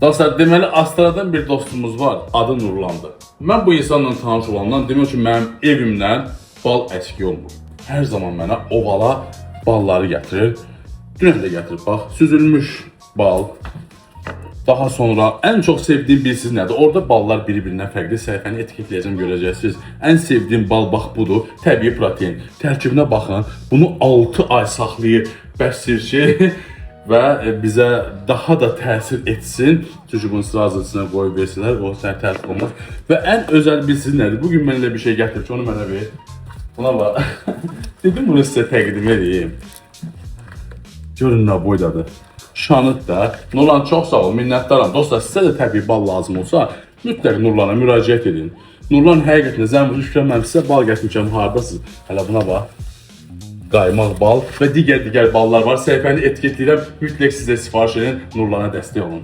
Dostlar, deməli Astradan bir dostumuz var, adı Nurlandır. Mən bu insanla tanış olandan demək ki, mənim evimdən bal əski olmur. Hər zaman mənə ovala balları gətirir. Dünən də gətirib bax, süzülmüş bal. Daha sonra ən çox sevdiyim bilirsiniz nədir? Orada ballar bir-birindən fərqli. Səhifəni etiketləyəcəm, görəcəksiniz. Ən sevdiyim bal bax budur. Təbii protein. Tərkibinə baxın. Bunu 6 ay saxlayır. Bəsdir ki və bizə daha da təsir etsin. Çünki bunu sırazın içinə qoyub versələr, o sənə təsir olmaz. Və ən özəl bilirsiniz nədir? Bu gün mən elə bir şey gətirib ki, onu mənə ver. Buna bax. Dedim bunu sizə təqdim edeyim. Görün nə boydadır. Şanıt da. Nurlan, çox sağ ol, minnətdaram. Dostlar, sizə də təbii bal lazım olsa, mütləq Nurlana müraciət edin. Nurlan həqiqətən zəhmət düşürəm, mən sizə bal gətirmişəm, hardasınız? Hələ buna bax. Qaymaq bal və digər-digər ballar var. Səhifəni etiketləyirəm. Mütləq sizə sifariş edin. Nurlana dəstək olun.